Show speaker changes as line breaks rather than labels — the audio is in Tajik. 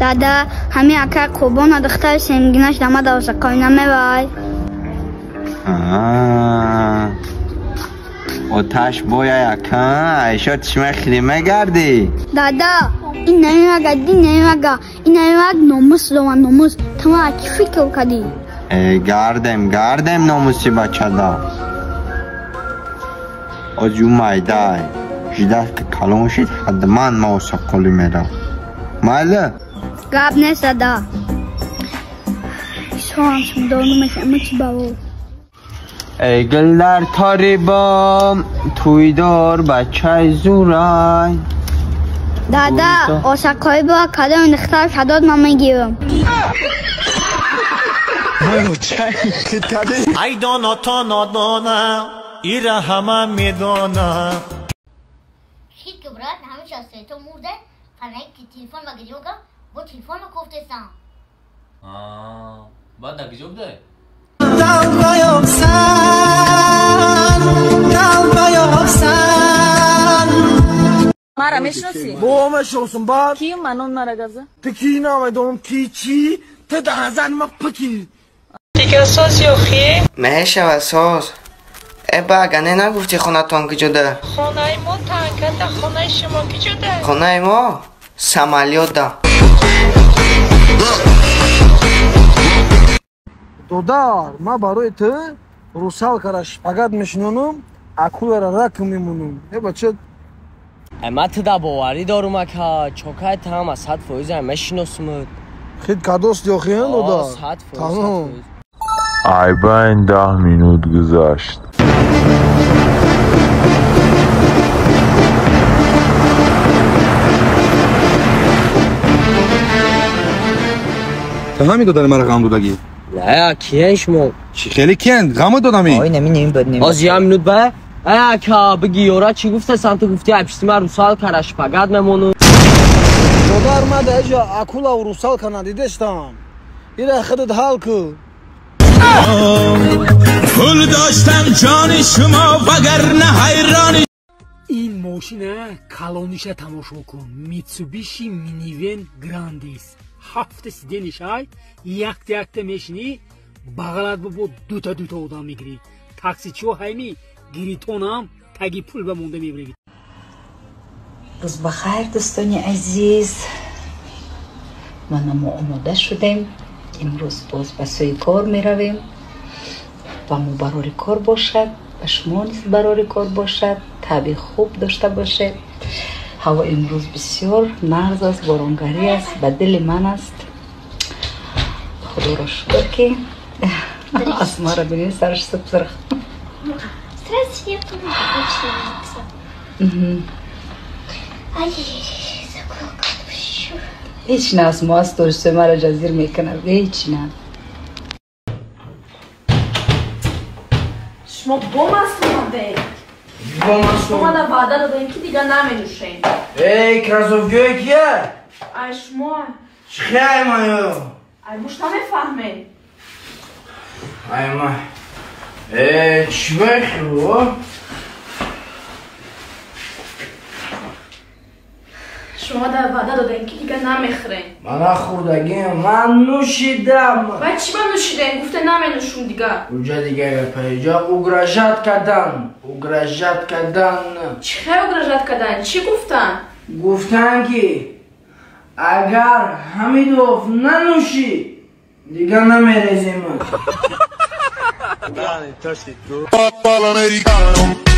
Дада, ҳамин акай Қурбона духтари семгинаш дамада осаққоӣ намевай.
Оташ боя яка, айшо чишмаи хири мегардӣ?
Дада, ин намевага, дин намевага, ин намеваг номус дова номус. Ту ма чӣ фикр кардӣ?
Э, гардем, гардем номуси бачада. Ози ӯ майдай. Жида калон шид, ҳатман ма осаққолӣ мерав. Майли?
Гап нест, дада. Исоам шумдор намешам, чӣ баво.
Эй гул дар тори бом, тӯйдор бачаи зурай.
Дада, осаққоӣ бо кадом духтар шадод ман мегирам.
Ай доно то нодона, ира ҳама медона.
Шид ки брат, ҳамеша то мурда, фанаи ки телефон ба гиҷога, бо телефон кофтесам.
Баъд дар гиҷо будай?
Мара мешноси?
Бо мешносам бад.
Ки манон мара газа?
Ту ки намедонам ки чӣ? Ту дар ма пики.
Дигар соз ё хи?
Мешавад соз. Э ба, не нагуфтӣ хонатон киҷода?
Хонаи мо танкада, хонаи шумо киҷода?
Хонаи мо самолётда.
Додар, ман барои ту русалкара шпагат мешинонам, акулара рак мемонам. Э бача,
Ма ту да боварӣ дорум ака, чокай та ҳама 100% ай мешиносумуд.
Хит кадост ё хиен додар?
100%.
Тамом.
Айбайн 10 минут гузашт.
Ту ҳамин додари мара ғам додагӣ?
Не, киян шумо?
Чӣ хеле киян? Ғама додамӣ?
Ой, нами нами бад нами.
Оз як минут ба? Ай ака, биги ёра чӣ гуфтасан? Ту гуфтӣ ай пишти ман русалкара шпагат мемонум.
Додар, ман дар иҷа акулаву русалка надидештам. Ира худат ҳал кӯ.
Пул доштам ҷони шумо, вагарна ҳайрони.
Ин мошина калониша тамошо кун. Митсубиши Минивен Грандис. Ҳафта сиденишай, якта якта мешинӣ, бағалат бо дута дута одам мегирӣ. Таксичиҳо ҳайми гиритонам таги пул ба монда мебирӣ.
Рӯз бахайр, дӯстони азиз. Мана мо омода шудем. Имрӯз боз ба сӯи кор меравем. Ба мо барори кор бошад, ба шумо низ барори кор бошад. Таби хуб дошта бошед. Ҳаво имрӯз бисёр нағз аст, боронгарӣ аст, ба дили ман аст. Худоро шукр ки Асмара бинед сараш субсирх.
Здравствуйте, я ученица. Ай-яй-яй, заколка отпущу.
Ҳеҷ на Асмо аз торисои маро ҷазир мекунад, ҳеҷ на.
Шумо бо маст омадед?
Бо маст
Шумо мана ваъда додем ки дигар наменӯшем.
Эй, кроссовкиҳои кия?
Ай шумо.
Чӣ хел маё?
Ай муш намефаҳмед.
Ай ма. Э, чӣ бахӯ?
Шумо дар ваъда додем ки дигар намехӯрем.
Ман нахӯрдагиам, ман нӯшидам.
Ва чӣ ба нӯшидем? Гуфте наменӯшум дигар.
Уҷа дигар гапа, иҷа угрожать кардан, угрожать кардан.
Чӣ хел угрожать кардан? Чӣ гуфтан?
Гуфтан ки агар Ҳамидов нанӯшӣ, дигар намерезем.
Americano.